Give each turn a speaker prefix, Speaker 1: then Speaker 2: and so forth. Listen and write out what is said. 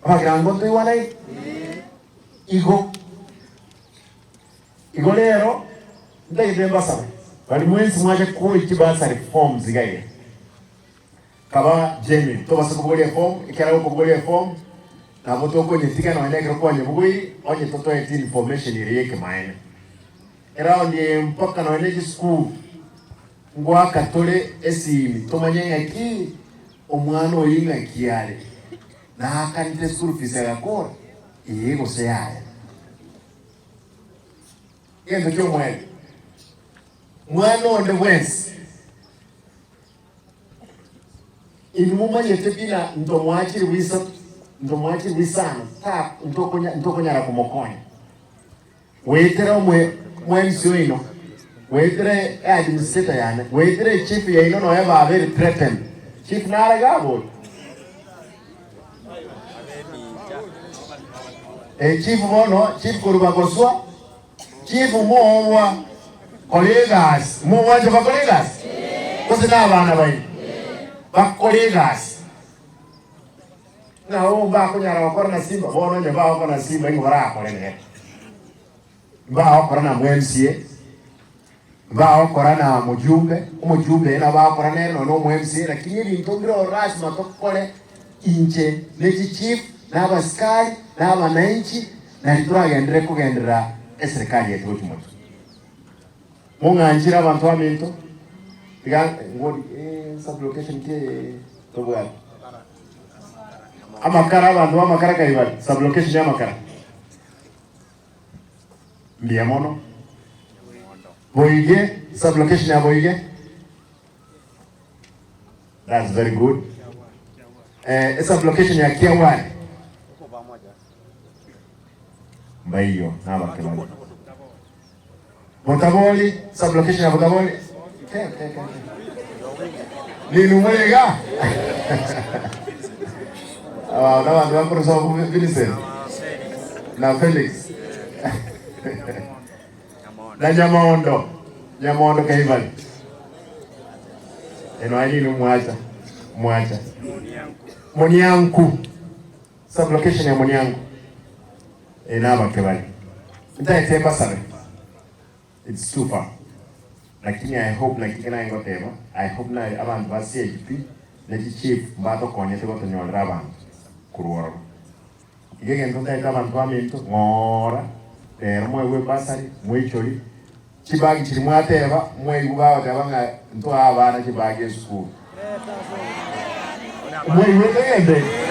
Speaker 1: Abagirango ntoigwanaine? Igo. Igo rero ntagete mbasabe baria mwensi mwache koi chibursary forms iga iga. Kaba genuine, tobasa kobogoria eform, ekiagera gokobogoria eform nabo tokonyetiga nonya ekero kwanyebogoiri onye totoeti information eria y'ekemaene. Eround eye mpaka nonya ne chisukuru ngoaka tore esimi tomanye ng'aki omwana oyio ng'aki are, naakanete school fees agakora? Ee gose yaya. Egento ki'omwene, mwana onde bwensi, inwe momanyete buna ntomoachire bw'isato, ntomoachire bw'isano, ta ntokonya ntokonyara komokonya. Goetera omwe mwensi oino, goetera eadministrator yane, goetera echief yaino nonya babere threatened. Chief nare iga abori? Eh, chief bono, chief korwa bagoswa, chief moobwa kora egasi, mogwancha bakore egasi? Gose na abana baino? Bakore egasi. Ng'a oo mbakonyara gokora na simba, bono onye bagokora na simba ing'o barakore nere? Mbagokora na mwa-MCA, mbagokora na mojumbe, omojumbe ere nabo bagokora nere nonya na omo-MCA, lakini ebinto mbire ororo lasima tokore inche ne chichief, na abasikari, na abananchi, nari toragenderere kogenderera eserekari yaito gochia motwe. Mong'anchire abanto baminto, tiga ngori eh, sublocation ki eye tobwate? Amakara, abanto b'amakara kai bare? Sublocation y'amakara. Mbuya mono. Boige, sublocation ya Boige. That's very good. Eh, sublocation ya Kiawari. Mbaiyo nabake bari. Botabori, sublocation ya Botabori. Ke, ke, ke, ke. Ninu muri iga? Aba nabanto bakoresa Vincent na Felix na Nyamondo, Nyamondo Kaibari. Eno aye ninu mwacha, mwacha. Munianku. Sublocation ya Munianku. Eh, nabake bari. Ntaete mbasabe. It's too far. Lakini I hope naki ekero naye ngoteba, I hope naye abanto ba CHP ne chi chief mbatokonyete gotonyorera abanto korwa ororo. Iga egento ntaete abanto baminto, ng'oora, rero mwaigwa ebasari, mwaichori, chibagi chiria mwateba, mwaigwa bagoteba ng'a ntoe abana chibagi esukuru. Mwaigwete egento eke?